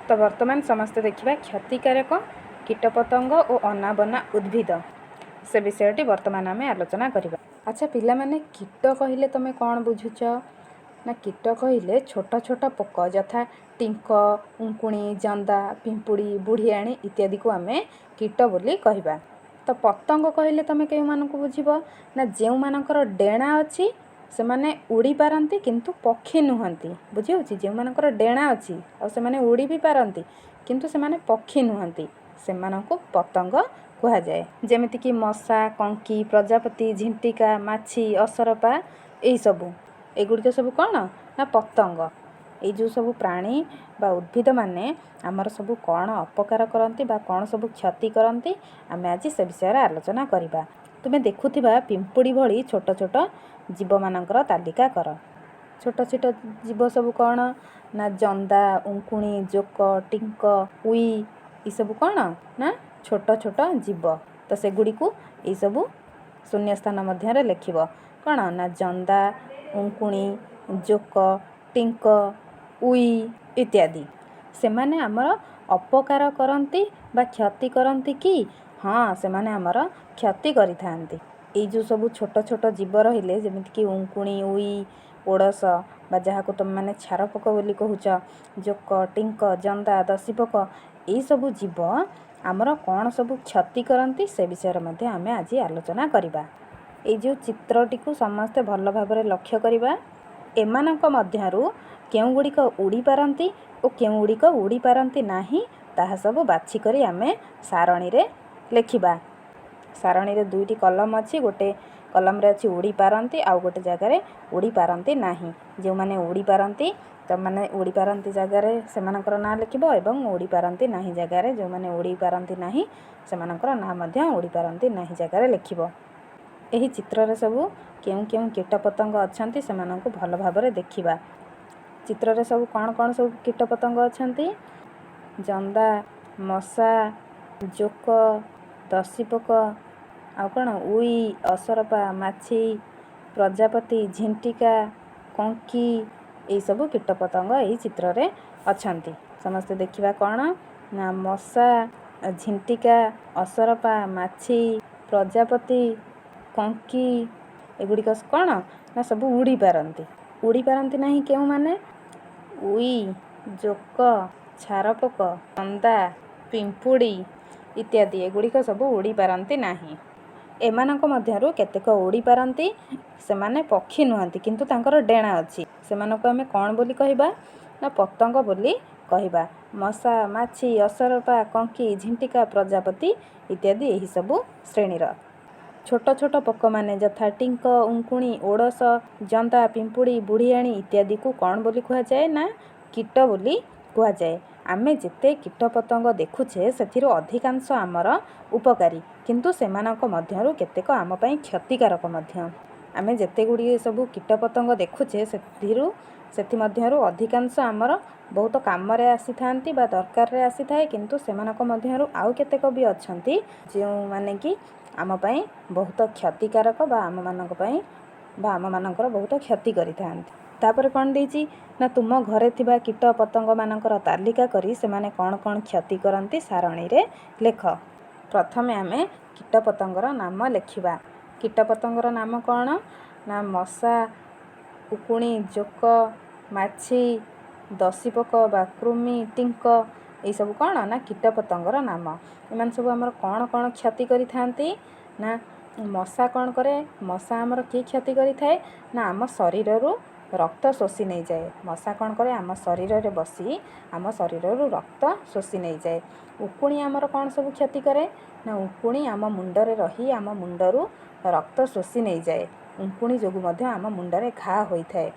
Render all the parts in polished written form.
ତ ବର୍ତ୍ତମାନ ସମସ୍ତେ ଦେଖିବା କ୍ଷତିକାରକ କୀଟପତଙ୍ଗ ଓ ଅନାବନା ଉଦ୍ଭିଦ, ସେ ବିଷୟଟି ବର୍ତ୍ତମାନ ଆମେ ଆଲୋଚନା କରିବା। ଆଚ୍ଛା ପିଲାମାନେ, କୀଟ କହିଲେ ତୁମେ କ'ଣ ବୁଝୁଛ? ନା, କୀଟ କହିଲେ ଛୋଟ ଛୋଟ ପୋକ, ଯଥା ଟିଙ୍କ, ଉଙ୍କୁଣି, ଜନ୍ଦା, ପିମ୍ପୁଡ଼ି, ବୁଢ଼ିଆଣୀ ଇତ୍ୟାଦିକୁ ଆମେ କୀଟ ବୋଲି କହିବା। ତ ପତଙ୍ଗ କହିଲେ ତୁମେ କେଉଁମାନଙ୍କୁ ବୁଝିବ? ନା, ଯେଉଁମାନଙ୍କର ଡେଣା ଅଛି, ସେମାନେ ଉଡ଼ି ପାରନ୍ତି କିନ୍ତୁ ପକ୍ଷୀ ନୁହନ୍ତି। ବୁଝିହେଉଛି? ଯେଉଁମାନଙ୍କର ଡେଣା ଅଛି ଆଉ ସେମାନେ ଉଡ଼ି ବି ପାରନ୍ତି କିନ୍ତୁ ସେମାନେ ପକ୍ଷୀ ନୁହନ୍ତି, ସେମାନଙ୍କୁ ପତଙ୍ଗ କୁହାଯାଏ। ଯେମିତିକି ମଶା, କଙ୍କି, ପ୍ରଜାପତି, ଝିଣ୍ଟିକା, ମାଛି, ଅସରପା, ଏଇସବୁ, ଏଗୁଡ଼ିକ ସବୁ କ'ଣ? ନା, ପତଙ୍ଗ। ଏଇ ଯେଉଁ ସବୁ ପ୍ରାଣୀ ବା ଉଦ୍ଭିଦମାନେ ଆମର ସବୁ କ'ଣ ଅପକାର କରନ୍ତି ବା କ'ଣ ସବୁ କ୍ଷତି କରନ୍ତି, ଆମେ ଆଜି ସେ ବିଷୟରେ ଆଲୋଚନା କରିବା। ତୁମେ ଦେଖୁଥିବା ପିମ୍ପୁଡ଼ି ଭଳି ଛୋଟ ଛୋଟ ଜୀବମାନଙ୍କର ତାଲିକା କର। ଛୋଟ ଛୋଟ ଜୀବ ସବୁ କ'ଣ? ନା, ଜନ୍ଦା, ଉଙ୍କୁଣି, ଜୋକ, ଟିଙ୍କ, ଉଇ, ଏସବୁ କ'ଣ? ନା, ଛୋଟ ଛୋଟ ଜୀବ। ତ ସେଗୁଡ଼ିକୁ ଏଇସବୁ ଶୂନ୍ୟସ୍ଥାନ ମଧ୍ୟରେ ଲେଖିବ। କ'ଣ? ନା, ଜନ୍ଦା, ଉଙ୍କୁଣି, ଜୋକ, ଟିଙ୍କ, ଉଇ ଇତ୍ୟାଦି। ସେମାନେ ଆମର ଅପକାର କରନ୍ତି ବା କ୍ଷତି କରନ୍ତି କି? ହଁ, ସେମାନେ ଆମର କ୍ଷତି କରିଥାନ୍ତି। ଏଇ ଯେଉଁ ସବୁ ଛୋଟ ଛୋଟ ଜୀବ ରହିଲେ, ଯେମିତିକି ଉଙ୍କୁଣି, ଉଇ, ଓଡ଼ଶ ବା ଯାହାକୁ ତୁମେମାନେ ଛାରପୋକ ବୋଲି କହୁଛ, ଜୋକ, ଟିଙ୍କ, ଜନ୍ଦା, ଦଶୀପୋକ, ଏଇସବୁ ଜୀବ ଆମର କ'ଣ ସବୁ କ୍ଷତି କରନ୍ତି, ସେ ବିଷୟରେ ମଧ୍ୟ ଆମେ ଆଜି ଆଲୋଚନା କରିବା। ଏଇ ଯେଉଁ ଚିତ୍ରଟିକୁ ସମସ୍ତେ ଭଲ ଭାବରେ ଲକ୍ଷ୍ୟ କରିବା। ଏମାନଙ୍କ ମଧ୍ୟରୁ କେଉଁଗୁଡ଼ିକ ଉଡ଼ିପାରନ୍ତି ଓ କେଉଁଗୁଡ଼ିକ ଉଡ଼ିପାରନ୍ତି ନାହିଁ, ତାହା ସବୁ ବାଛିକରି ଆମେ ସାରଣୀରେ ଲେଖିବା। ସାରଣୀରେ ଦୁଇଟି କଲମ ଅଛି। ଗୋଟେ କଲମରେ ଅଛି ଉଡ଼ିପାରନ୍ତି, ଆଉ ଗୋଟେ ଜାଗାରେ ଉଡ଼ିପାରନ୍ତି ନାହିଁ। ଯେଉଁମାନେ ଉଡ଼ିପାରନ୍ତି, ତୁମମାନେ ଉଡ଼ିପାରନ୍ତି ଜାଗାରେ ସେମାନଙ୍କର ନାଁ ଲେଖିବ ଏବଂ ଉଡ଼ିପାରନ୍ତି ନାହିଁ ଜାଗାରେ ଯେଉଁମାନେ ଉଡ଼ିପାରନ୍ତି ନାହିଁ, ସେମାନଙ୍କର ନାଁ ମଧ୍ୟ ଉଡ଼ିପାରନ୍ତି ନାହିଁ ଜାଗାରେ ଲେଖିବ। ଏହି ଚିତ୍ରରେ ସବୁ କେଉଁ କେଉଁ କୀଟପତଙ୍ଗ ଅଛନ୍ତି, ସେମାନଙ୍କୁ ଭଲ ଭାବରେ ଦେଖିବା। ଚିତ୍ରରେ ସବୁ କ'ଣ କ'ଣ ସବୁ କୀଟପତଙ୍ଗ ଅଛନ୍ତି? ଜନ୍ଦା, ମଶା, ଜୋକ, ଦଶୀପୋକ, ଆଉ କ'ଣ? ଉଇ, ଅସରପା, ମାଛି, ପ୍ରଜାପତି, ଝିଣ୍ଟିକା, କଙ୍କି, ଏଇସବୁ କୀଟପତଙ୍ଗ ଏହି ଚିତ୍ରରେ ଅଛନ୍ତି। ସମସ୍ତେ ଦେଖିବା କ'ଣ? ନା, ମଶା, ଝିଣ୍ଟିକା, ଅସରପା, ମାଛି, ପ୍ରଜାପତି, କଙ୍କି, ଏଗୁଡ଼ିକ କ'ଣ? ନା, ସବୁ ଉଡ଼ିପାରନ୍ତି। ଉଡ଼ିପାରନ୍ତି ନାହିଁ କେଉଁମାନେ? ଉଇ, ଜୋକ, ଛାରପୋକ, ଜନ୍ଦା, ପିମ୍ପୁଡ଼ି ଇତ୍ୟାଦି, ଏଗୁଡ଼ିକ ସବୁ ଉଡ଼ିପାରନ୍ତି ନାହିଁ। ଏମାନଙ୍କ ମଧ୍ୟରୁ କେତେକ ଉଡ଼ିପାରନ୍ତି। ସେମାନେ ପକ୍ଷୀ ନୁହନ୍ତି କିନ୍ତୁ ତାଙ୍କର ଡେଣା ଅଛି। ସେମାନଙ୍କୁ ଆମେ କ'ଣ ବୋଲି କହିବା? ନା, ପତଙ୍ଗ ବୋଲି କହିବା। ମଶା, ମାଛି, ଅସରପା, କଙ୍କି, ଝିଣ୍ଟିକା, ପ୍ରଜାପତି ଇତ୍ୟାଦି ଏହିସବୁ ଶ୍ରେଣୀର। ଛୋଟ ଛୋଟ ପୋକମାନେ ଯଥା ଟିଙ୍କ, ଉଙ୍କୁଣି, ଓଡ଼ଶ, ଜନ୍ଦା, ପିମ୍ପୁଡ଼ି, ବୁଢ଼ିଆଣୀ ଇତ୍ୟାଦିକୁ କ'ଣ ବୋଲି କୁହାଯାଏ? ନା, କୀଟ ବୋଲି କୁହାଯାଏ। ଆମେ ଯେତେ କୀଟପତଙ୍ଗ ଦେଖୁଛେ, ସେଥିରୁ ଅଧିକାଂଶ ଆମର ଉପକାରୀ, କିନ୍ତୁ ସେମାନଙ୍କ ମଧ୍ୟରୁ କେତେକ ଆମ ପାଇଁ କ୍ଷତିକାରକ ମଧ୍ୟ। ଆମେ ଯେତେ ଗୁଡ଼ିଏ ସବୁ କୀଟପତଙ୍ଗ ଦେଖୁଛେ, ସେଥିମଧ୍ୟରୁ ଅଧିକାଂଶ ଆମର ବହୁତ କାମରେ ଆସିଥାନ୍ତି ବା ଦରକାରରେ ଆସିଥାଏ, କିନ୍ତୁ ସେମାନଙ୍କ ମଧ୍ୟରୁ ଆଉ କେତେକ ବି ଅଛନ୍ତି, ଯେଉଁମାନେ କି ଆମ ପାଇଁ ବହୁତ କ୍ଷତିକାରକ ବା ଆମମାନଙ୍କ ପାଇଁ ବା ଆମମାନଙ୍କର ବହୁତ କ୍ଷତି କରିଥାନ୍ତି। ତାପରେ କ'ଣ ଦେଇଛି? ନା, ତୁମ ଘରେ ଥିବା କୀଟ ପତଙ୍ଗମାନଙ୍କର ତାଲିକା କରି ସେମାନେ କ'ଣ କ'ଣ କ୍ଷତି କରନ୍ତି, ସାରଣୀରେ ଲେଖ। ପ୍ରଥମେ ଆମେ କୀଟପତଙ୍ଗର ନାମ ଲେଖିବା। କୀଟପତଙ୍ଗର ନାମ କ'ଣ? ନା, ମଶା, ଉକୁଣି, ଜୋକ, ମାଛି, ଦଶୀପୋକ ବା କୃମି, ଟିଙ୍କ, ଏଇସବୁ କ'ଣ? ନା, କୀଟପତଙ୍ଗର ନାମ। ଏମାନେ ସବୁ ଆମର କ'ଣ କ'ଣ କ୍ଷତି କରିଥାନ୍ତି? ନା, ମଶା କ'ଣ କରେ? ମଶା ଆମର କି କ୍ଷତି କରିଥାଏ? ନା, ଆମ ଶରୀରରୁ ରକ୍ତ ଶୋଷି ନେଇଯାଏ। ମଶା କ'ଣ କରେ? ଆମ ଶରୀରରେ ବସି ଆମ ଶରୀରରୁ ରକ୍ତ ଶୋଷି ନେଇଯାଏ। ଉକୁଣି ଆମର କ'ଣ ସବୁ କ୍ଷତି କରେ? ନା, ଉକୁଣି ଆମ ମୁଣ୍ଡରେ ରହି ଆମ ମୁଣ୍ଡରୁ ରକ୍ତ ଶୋଷି ନେଇଯାଏ। ଉଙ୍କୁଣି ଯୋଗୁଁ ମଧ୍ୟ ଆମ ମୁଣ୍ଡରେ ଘା ହୋଇଥାଏ।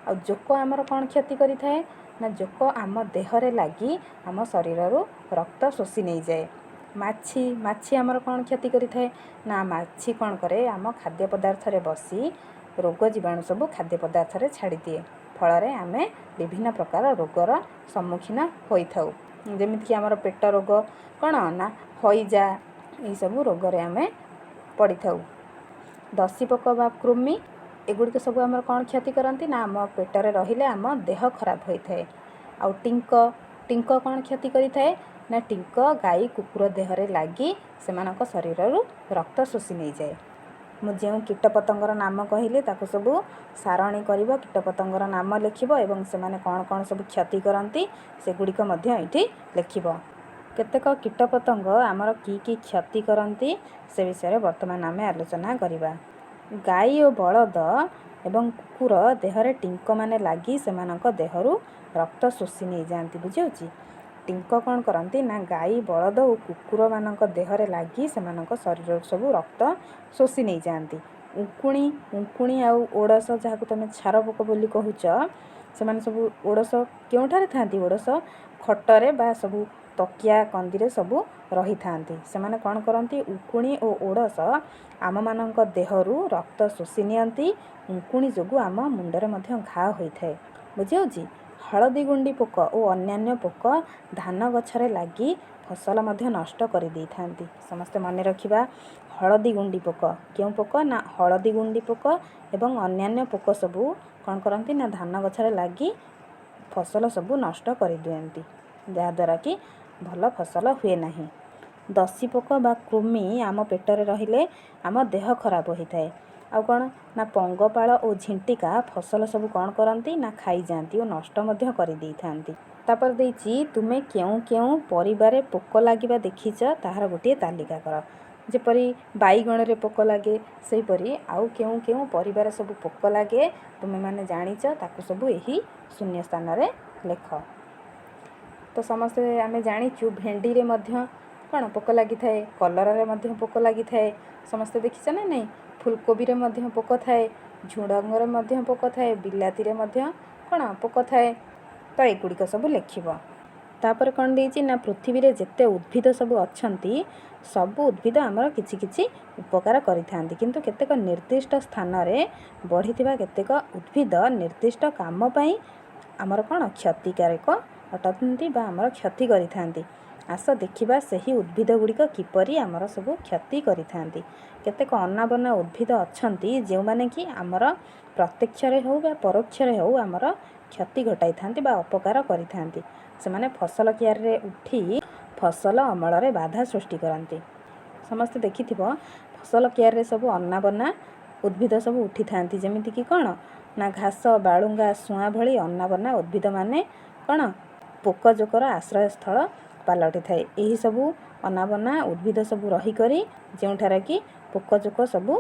ଆଉ ଜୋକ ଆମର କ'ଣ କ୍ଷତି କରିଥାଏ? ନା, ଜୋକ ଆମ ଦେହରେ ଲାଗି ଆମ ଶରୀରରୁ ରକ୍ତ ଶୋଷି ନେଇଯାଏ। ମାଛି ଆମର କ'ଣ କ୍ଷତି କରିଥାଏ? ନା, ମାଛି କ'ଣ କରେ? ଆମ ଖାଦ୍ୟ ପଦାର୍ଥରେ ବସି ରୋଗ ଜୀବାଣୁ ସବୁ ଖାଦ୍ୟ ପଦାର୍ଥରେ ଛାଡ଼ିଦିଏ। ଫଳରେ ଆମେ ବିଭିନ୍ନ ପ୍ରକାର ରୋଗର ସମ୍ମୁଖୀନ ହୋଇଥାଉ, ଯେମିତିକି ଆମର ପେଟ ରୋଗ, କ'ଣ ନା ହଇଜା, ଏହିସବୁ ରୋଗରେ ଆମେ ପଡ଼ିଥାଉ। ଦଶୀପୋକ ବା କୃମି, ଏଗୁଡ଼ିକ ସବୁ ଆମର କ'ଣ କ୍ଷତି କରନ୍ତି? ନା, ଆମ ପେଟରେ ରହିଲେ ଆମ ଦେହ ଖରାପ ହୋଇଥାଏ। ଆଉ ଟିଙ୍କ ଟିଙ୍କ କ'ଣ କ୍ଷତି କରିଥାଏ ନା ଟିଙ୍କ ଗାଈ କୁକୁର ଦେହରେ ଲାଗି ସେମାନଙ୍କ ଶରୀରରୁ ରକ୍ତ ଶୋଷି ନେଇଯାଏ। ମୁଁ ଯେଉଁ କୀଟପତଙ୍ଗର ନାମ କହିଲି, ତାକୁ ସବୁ ସାରଣୀ କରିବ, କୀଟପତଙ୍ଗର ନାମ ଲେଖିବ ଏବଂ ସେମାନେ କ'ଣ କ'ଣ ସବୁ କ୍ଷତି କରନ୍ତି, ସେଗୁଡ଼ିକ ମଧ୍ୟ ଏଇଠି ଲେଖିବ। କେତେକ କୀଟପତଙ୍ଗ ଆମର କି କି କ୍ଷତି କରନ୍ତି, ସେ ବିଷୟରେ ବର୍ତ୍ତମାନ ଆମେ ଆଲୋଚନା କରିବା। ଗାଈ ଓ ବଳଦ ଏବଂ କୁକୁର ଦେହରେ ଟିଙ୍କମାନେ ଲାଗି ସେମାନଙ୍କ ଦେହରୁ ରକ୍ତ ଶୋଷି ନେଇଯାଆନ୍ତି। ବୁଝିହେଉଛି? ଟିଙ୍କ କ'ଣ କରନ୍ତି ନା ଗାଈ, ବଳଦ ଓ କୁକୁରମାନଙ୍କ ଦେହରେ ଲାଗି ସେମାନଙ୍କ ଶରୀରରୁ ସବୁ ରକ୍ତ ଶୋଷି ନେଇଯାଆନ୍ତି। ଉଙ୍କୁଣି, ଉଙ୍କୁଣି ଆଉ ଓଡ଼ଶ, ଯାହାକୁ ତୁମେ ଛାର ପୋକ ବୋଲି କହୁଛ, ସେମାନେ ସବୁ ଓଡ଼ଶ କେଉଁଠାରେ ଥାଆନ୍ତି? ଓଡ଼ଶ ଖଟରେ ବା ସବୁ ତକିଆ କନ୍ଦିରେ ସବୁ ରହିଥାନ୍ତି। ସେମାନେ କ'ଣ କରନ୍ତି? ଉଙ୍କୁଣି ଓ ଓଡ଼ଶ ଆମମାନଙ୍କ ଦେହରୁ ରକ୍ତ ଶୋଷି ନିଅନ୍ତି। ଉଙ୍କୁଣି ଯୋଗୁଁ ଆମ ମୁଣ୍ଡରେ ମଧ୍ୟ ଘା ହୋଇଥାଏ। ବୁଝିହେଉଛି? ହଳଦୀ ଗୁଣ୍ଡି ପୋକ ଓ ଅନ୍ୟାନ୍ୟ ପୋକ ଧାନ ଗଛରେ ଲାଗି ଫସଲ ମଧ୍ୟ ନଷ୍ଟ କରିଦେଇଥାନ୍ତି। ସମସ୍ତେ ମନେ ରଖିବା, ହଳଦୀ ଗୁଣ୍ଡି ପୋକ କେଉଁ ପୋକ ନା ହଳଦୀ ଗୁଣ୍ଡି ପୋକ ଏବଂ ଅନ୍ୟାନ୍ୟ ପୋକ ସବୁ କ'ଣ କରନ୍ତି ନା ଧାନ ଗଛରେ ଲାଗି ଫସଲ ସବୁ ନଷ୍ଟ କରିଦିଅନ୍ତି, ଯାହାଦ୍ୱାରା କି ଭଲ ଫସଲ ହୁଏ ନାହିଁ। ଦଶୀ ପୋକ ବା କୃମି ଆମ ପେଟରେ ରହିଲେ ଆମ ଦେହ ଖରାପ ହୋଇଥାଏ। ଆଉ କ'ଣ ନା ପଙ୍ଗପାଳ ଓ ଝିଣ୍ଟିକା ଫସଲ ସବୁ କ'ଣ କରନ୍ତି ନା ଖାଇଯାଆନ୍ତି ଓ ନଷ୍ଟ ମଧ୍ୟ କରିଦେଇଥାନ୍ତି। ତାପରେ ଦେଇଛି, ତୁମେ କେଉଁ କେଉଁ ପରିବାରେ ପୋକ ଲାଗିବା ଦେଖିଛ, ତାହାର ଗୋଟିଏ ତାଲିକା କର। ଯେପରି ବାଇଗଣରେ ପୋକ ଲାଗେ, ସେହିପରି ଆଉ କେଉଁ କେଉଁ ପରିବାରେ ସବୁ ପୋକ ଲାଗେ ତୁମେମାନେ ଜାଣିଛ, ତାକୁ ସବୁ ଏହି ଶୂନ୍ୟ ସ୍ଥାନରେ ଲେଖ। ତ ସମସ୍ତେ ଆମେ ଜାଣିଛୁ, ଭେଣ୍ଡିରେ ମଧ୍ୟ କ'ଣ ପୋକ ଲାଗିଥାଏ, କଲରାରେ ମଧ୍ୟ ପୋକ ଲାଗିଥାଏ। ସମସ୍ତେ ଦେଖିଛ ନା ନାହିଁ? ଫୁଲକୋବିରେ ମଧ୍ୟ ପୋକ ଥାଏ, ଝୁଡ଼ଙ୍ଗରେ ମଧ୍ୟ ପୋକ ଥାଏ, ବିଲାତିରେ ମଧ୍ୟ କ'ଣ ପୋକ ଥାଏ। ତ ଏଗୁଡ଼ିକ ସବୁ ଲେଖିବ। ତାପରେ କ'ଣ ଦେଇଛି ନା ପୃଥିବୀରେ ଯେତେ ଉଦ୍ଭିଦ ସବୁ ଅଛନ୍ତି, ସବୁ ଉଦ୍ଭିଦ ଆମର କିଛି କିଛି ଉପକାର କରିଥାନ୍ତି। କିନ୍ତୁ କେତେକ ନିର୍ଦ୍ଦିଷ୍ଟ ସ୍ଥାନରେ ବଢ଼ିଥିବା କେତେକ ଉଦ୍ଭିଦ ନିର୍ଦ୍ଦିଷ୍ଟ କାମ ପାଇଁ ଆମର କ'ଣ କ୍ଷତିକାରକ ଅଟନ୍ତି ବା ଆମର କ୍ଷତି କରିଥାନ୍ତି। ଆସ ଦେଖିବା, ସେହି ଉଦ୍ଭିଦ ଗୁଡ଼ିକ କିପରି ଆମର ସବୁ କ୍ଷତି କରିଥାନ୍ତି। କେତେକ ଅନାବନା ଉଦ୍ଭିଦ ଅଛନ୍ତି, ଯେଉଁମାନେ କି ଆମର ପ୍ରତ୍ୟକ୍ଷରେ ହେଉ ବା ପରୋକ୍ଷରେ ହେଉ ଆମର କ୍ଷତି ଘଟାଇଥାନ୍ତି ବା ଅପକାର କରିଥାନ୍ତି। ସେମାନେ ଫସଲ କିଆରିରେ ଉଠି ଫସଲ ଅମଳରେ ବାଧା ସୃଷ୍ଟି କରନ୍ତି। ସମସ୍ତେ ଦେଖିଥିବ, ଫସଲ କିଆରିରେ ସବୁ ଅନାବନା ଉଦ୍ଭିଦ ସବୁ ଉଠିଥାନ୍ତି। ଯେମିତିକି କ'ଣ ନା ଘାସ, ବାଳୁଙ୍ଗା, ସୁଆଁ ଭଳି ଅନାବନା ଉଦ୍ଭିଦମାନେ କ'ଣ ପୋକ ଜୋକର ଆଶ୍ରୟସ୍ଥଳ ପାଲଟିଥାଏ। ଏହିସବୁ ଅନାବନା ଉଦ୍ଭିଦ ସବୁ ରହିକରି ଯେଉଁଠାରେ କି ପୋକ ଜୋକ ସବୁ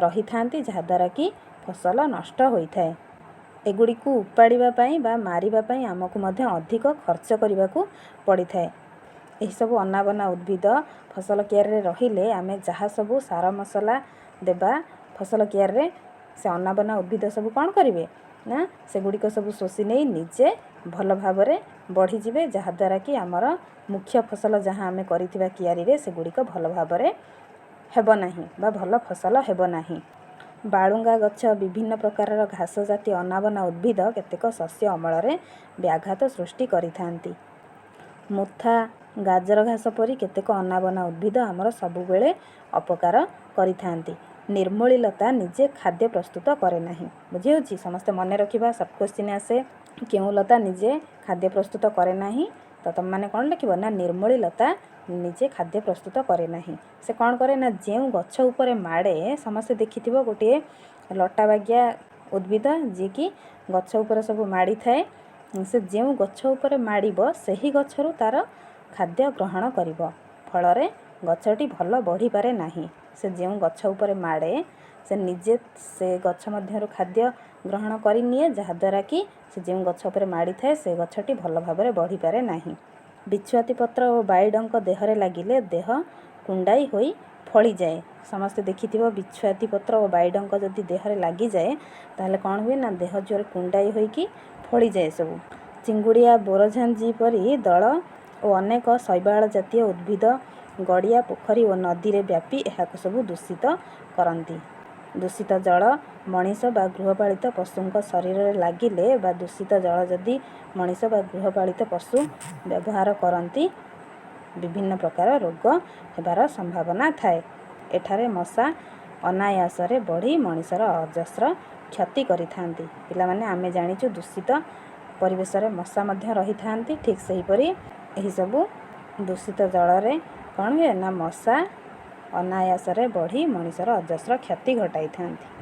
ରହିଥାନ୍ତି, ଯାହାଦ୍ୱାରା କି ଫସଲ ନଷ୍ଟ ହୋଇଥାଏ। ଏଗୁଡ଼ିକୁ ଉପାଡ଼ିବା ପାଇଁ ବା ମାରିବା ପାଇଁ ଆମକୁ ମଧ୍ୟ ଅଧିକ ଖର୍ଚ୍ଚ କରିବାକୁ ପଡ଼ିଥାଏ। ଏହିସବୁ ଅନାବନା ଉଦ୍ଭିଦ ଫସଲ କିଆରିରେ ରହିଲେ ଆମେ ଯାହା ସବୁ ସାର ମସଲା ଦେବା ଫସଲ କିଆରିରେ, ସେ ଅନାବନା ଉଦ୍ଭିଦ ସବୁ କ'ଣ କରିବେ ନା ସେଗୁଡ଼ିକ ସବୁ ଶୋଷି ନେଇ ନିଜେ ଭଲ ଭାବରେ ବଢ଼ିଯିବେ, ଯାହାଦ୍ୱାରା କି ଆମର ମୁଖ୍ୟ ଫସଲ ଯାହା ଆମେ କରିଥିବା କିଆରିରେ, ସେଗୁଡ଼ିକ ଭଲ ଭାବରେ ହେବ ନାହିଁ ବା ଭଲ ଫସଲ ହେବ ନାହିଁ। ବାଳୁଙ୍ଗା ଗଛ, ବିଭିନ୍ନ ପ୍ରକାରର ଘାସ ଜାତୀୟ ଅନାବନା ଉଦ୍ଭିଦ କେତେକ ଶସ୍ୟ ଅମଳରେ ବ୍ୟାଘାତ ସୃଷ୍ଟି କରିଥାନ୍ତି। ମୁଥା, ଗାଜର ଘାସ ପରି କେତେକ ଅନାବନା ଉଦ୍ଭିଦ ଆମର ସବୁବେଳେ ଅପକାର କରିଥାନ୍ତି। ନିର୍ମୂଳୀ ଲତା ନିଜେ ଖାଦ୍ୟ ପ୍ରସ୍ତୁତ କରେ ନାହିଁ। ବୁଝିହେଉଛି? ସମସ୍ତେ ମନେ ରଖିବା, ସର୍ଟ କ୍ୱେଶ୍ଚିନ୍ ଆସେ, କେଉଁ ଲତା ନିଜେ ଖାଦ୍ୟ ପ୍ରସ୍ତୁତ କରେ ନାହିଁ? ତ ତୁମେମାନେ କ'ଣ ଲେଖିବ ନା ନିର୍ମୂଳୀ ଲତା ନିଜେ ଖାଦ୍ୟ ପ୍ରସ୍ତୁତ କରେ ନାହିଁ। ସେ କ'ଣ କରେ ନା ଯେଉଁ ଗଛ ଉପରେ ମାଡ଼େ। ସମସ୍ତେ ଦେଖିଥିବ, ଗୋଟିଏ ଲଟା ବାଗିଆ ଉଦ୍ଭିଦ, ଯିଏକି ଗଛ ଉପରେ ସବୁ ମାଡ଼ିଥାଏ। ସେ ଯେଉଁ ଗଛ ଉପରେ ମାଡ଼ିବ, ସେହି ଗଛରୁ ତା'ର ଖାଦ୍ୟ ଗ୍ରହଣ କରିବ। ଫଳରେ ଗଛଟି ଭଲ ବଢ଼ିପାରେ ନାହିଁ। ସେ ଯେଉଁ ଗଛ ଉପରେ ମାଡ଼େ, ସେ ନିଜେ ସେ ଗଛ ମଧ୍ୟରୁ ଖାଦ୍ୟ ଗ୍ରହଣ କରିନିଏ, ଯାହାଦ୍ୱାରା କି ସେ ଯେଉଁ ଗଛ ଉପରେ ମାଡ଼ିଥାଏ, ସେ ଗଛଟି ଭଲ ଭାବରେ ବଢ଼ିପାରେ ନାହିଁ। ବିଛୁଆତି ପତ୍ର ଓ ବାଇଡଙ୍କ ଦେହରେ ଲାଗିଲେ ଦେହ କୁଣ୍ଡାଇ ହୋଇ ଫଳିଯାଏ। ସମସ୍ତେ ଦେଖିଥିବ, ବିଛୁଆତି ପତ୍ର ଓ ବାଇଡଙ୍କ ଯଦି ଦେହରେ ଲାଗିଯାଏ, ତାହେଲେ କ'ଣ ହୁଏ ନା ଦେହ ଜୋରେ କୁଣ୍ଡାଇ ହୋଇକି ଫଳିଯାଏ ସବୁ। ଚିଙ୍ଗୁଡ଼ିଆ, ବୋରଝାଞ୍ଜି ପରି ଦଳ ଓ ଅନେକ ଶୈବାଳ ଜାତୀୟ ଉଦ୍ଭିଦ ଗଡ଼ିଆ, ପୋଖରୀ ଓ ନଦୀରେ ବ୍ୟାପି ଏହାକୁ ସବୁ ଦୂଷିତ କରନ୍ତି। ଦୂଷିତ ଜଳ ମଣିଷ ବା ଗୃହପାଳିତ ପଶୁଙ୍କ ଶରୀରରେ ଲାଗିଲେ ବା ଦୂଷିତ ଜଳ ଯଦି ମଣିଷ ବା ଗୃହପାଳିତ ପଶୁ ବ୍ୟବହାର କରନ୍ତି, ବିଭିନ୍ନ ପ୍ରକାର ରୋଗ ହେବାର ସମ୍ଭାବନା ଥାଏ। ଏଠାରେ ମଶା ଅନାୟାସରେ ବଢ଼ି ମଣିଷର ଅଜସ୍ର କ୍ଷତି କରିଥାନ୍ତି। ପିଲାମାନେ, ଆମେ ଜାଣିଛୁ, ଦୂଷିତ ପରିବେଶରେ ମଶା ମଧ୍ୟ ରହିଥାନ୍ତି, ଠିକ୍ ସେହିପରି ଏହିସବୁ ଦୂଷିତ ଜଳରେ କ'ଣ ହୁଏ ନା ମଶା ଅନାୟାସରେ ବଢ଼ି ମଣିଷର ଅଜସ୍ର କ୍ଷତି ଘଟାଇଥାନ୍ତି।